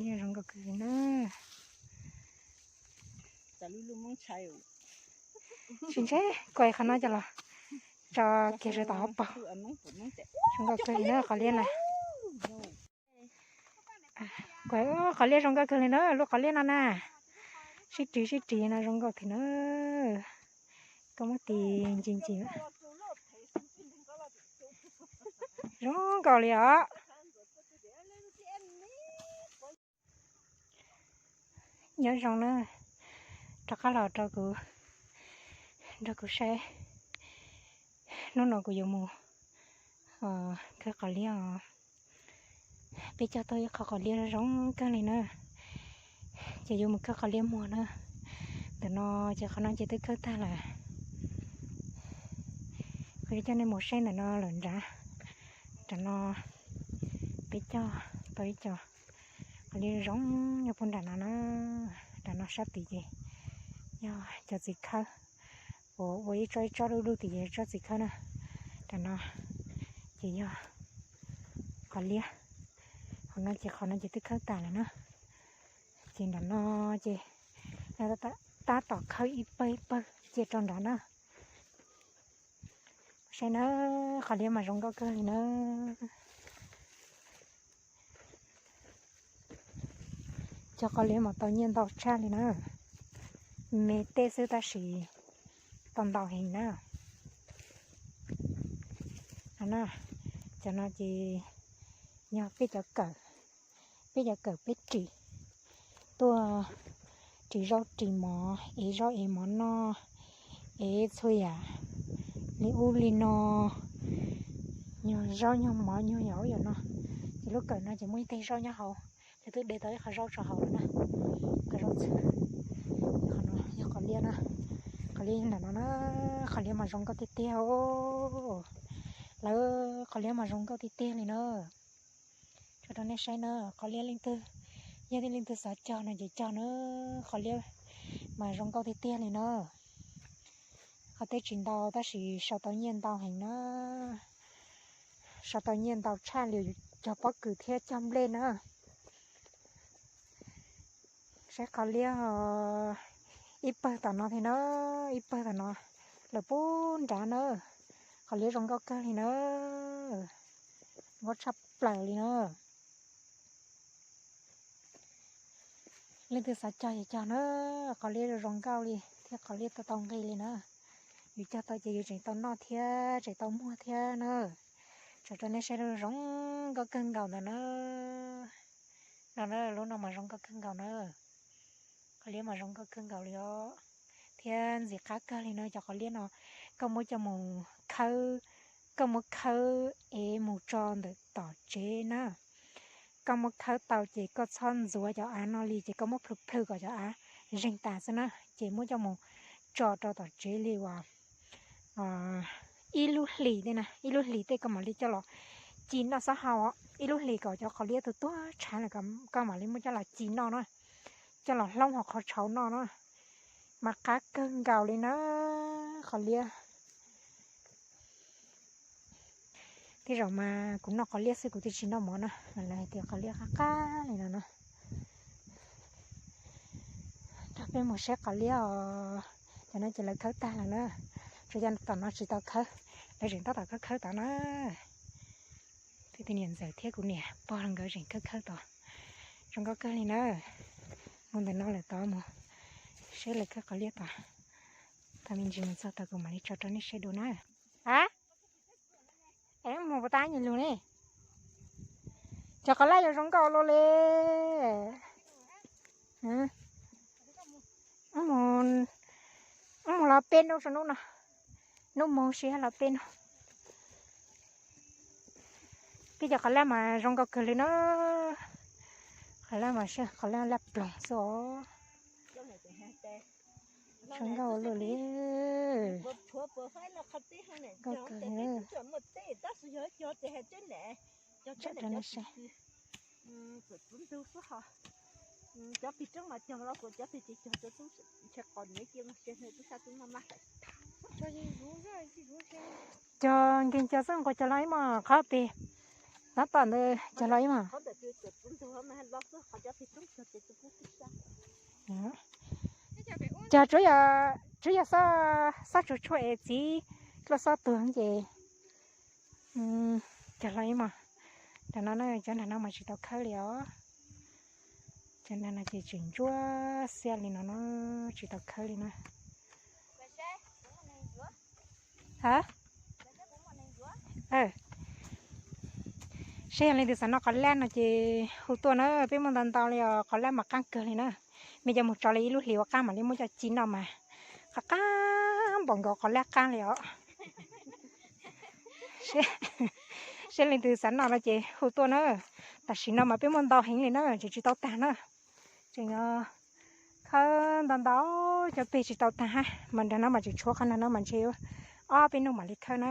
Zoo nkauj kawg na. Tsis ntshe kuv qhov no coj los tso kiag rau tom hauv paus. Zoo nkauj kawg li na qhov liab na. Kuv, qhov liab zoo nkauj kawg li na, lub qhov liab no na. Sib ris sib ris no zoo nkauj kawg na. Koj muab tis ncig ncig. Zoo nkauj li os. Nyob zoo na, rov qab los rau kuv, nrog kuv saib. Hnub no kuv yuav mus khawb qos liab os. Peb cog tau ib qho qos liab zoo kawg li na. Ces yuav mus khawb qos liab muag na. Ntawm no ces qhov no ces twb khawb tag lawm. Kuv yuav coj nej mus saib ntawm no lawm nrad. Nram no peb cog tau ib co qos liab zoo nyob puag nram no na. Nram no sab tid ces yog cov txiv khawb uas ua ib tsob ib tsob dub dub tid ces tsob txiv khawb na. Nram no ces yog qos liab. Qhov no ces qhov no ces twb khawb tas lawm na. Ces nram no ces tab tom khawb ib pawg ib pawg cia rau nrad na. Saib na, qos liab mas zoo nkauj kawg li na. Cog qos liab mas tau nyiaj ntau tshaj li na. Me tej xwb tab sis tau ntau heev na. Cov no ces yog peb cov kawm, peb cov kawm peb ris tuaj ris zaub ris mov, ev zaub ev mov noj, ev txhua yam li ub li no, nyuag zaub nyuag mov nyuag yam ub yam no. Ces lub kawm no ces muaj ib teg zaub nyob hauv, ces twb de tau ib qho zaub tso hauv lawm na. Qhov zaub txhwb. Qhov no yog qos liab na. Qos liab nram no na, qos liab mas zoo nkauj tiag tiag os. Lawv qos liab mas zoo nkauj tiag tiag li na. Tso rau nej saib na, qos liab leej twg, yog tias leej twg xav cog no ces cog na, qos liab mas zoo nkauj tiag tiag li na. Qhov teb tsis ntau tab sis sau tau nyiaj ntau heev na, sau tau nyiaj ntau tshaj li cog pob kws thiab cog nplej na. Saib qos liab ib pawg tom no thiab na, ib pawg tom no lawm pub nrad na. Qos liab zoo nkauj kawg li na, nkauj tshaj plaws li na. Leej twg xav cog ces cog na, qos liab zoo zoo nkauj li thiab qos liab tau tau nqi li na. Yus cog tau ces yus tseem tau noj thiab tseem tau muag thiab na. Tso rau nej saib lub zoo nkauj kawg nkaus ntawm na. No na, lub no mas zoo nkauj kawg nkaus na. Qos liab mas zoo nkauj kawg nkaus li os. Thiab ntxim qab kawg li no cov qos liab no, koj muab coj mus khawb, koj muab khawb es mus tso ntawm tom tsev na. Koj muab khawb tau ces koj txhob ntxuav cov av no li ces koj muab plhws plhws kom cov av zeeg tas xwb na, ces muab coj mus tso rau tom tsev li uas ib lub hlis tej na, ib lub hlis tej koj mam li coj los ci noj xob hau, ib lub hlis kom cov qos liab tuag tuag tshav lawm koj mam li muab coj los ci noj na, coj los hloov hauv qhov tshauv noj na. Mas qab kawg nkaus li na, qos liab. Tej zaum mas kuv noj qos liab xwb kuv twb tsis noj mov na, mas lawv hais tias qos liab qab qab li no na. Nrog peb mus saib qos liab os. Cov no ces lawv khawb tag lawm na, tsuas yog tom no tsis tau khawb, lawv tseem tab tom khawb khawb tom na. Twb tej niam ntxawm thiab kuv niam pog nkawd tseem khawb khawb tom. Zoo nkauj kawg li na. Mus ntawm no lawm tod mus saib lawv khawb qos liab tod. Tau me ntsis mus txog tod kuv mam li tso rau nej saib dua na. A, es mus puas tas nyuag lug ne? Cov qos liab yuav zoo nkauj luaj li. Wb mus los peb hnub rau hnub no, hnub moog sib hab los peb hnub. Peb cov qos liab mas zoo nkauj kawg li na. Qos liab mas sib qos liab laj ploog xwb os. Zoo nkauj luaj li. Nkauj kawg li. Cog nkeeg cog xwb nqus cog los ib mos qhov pem, tab tom ntawd cog los ib mos. Cog tsuav yog, tsuav yog xob, xob tsuag tshuaj es txiv dluaj xob tuag ces cog hlo ib mos. Cov no na, cov nag no mas tsis tau khawb li os. Cov nag no ces tseem ntsuab xiab li no no, tsis tau khawb li na. Ha, saib yog leej twg xav noj qos laj no ces hu tuaj na, peb muaj ntau ntau li os, qos laj mas qaab kawg li na. Mej coj mus tso li ib lub hlis ua qaab mam li muab coj ci noj mas qab qab npaum nkaus qos laj qaab li os. Saib leej twg xav noj no ces hu tuaj na. Tam sim no mas peb muaj ntau heev li na, tseem tsis tau tag na. Tseem yog khawb ntau ntau cov peg tsis tau tag hab, mas nrag no mas tseem tshuav qhov nag no mas ntshe ob peb nub mam li khawb na.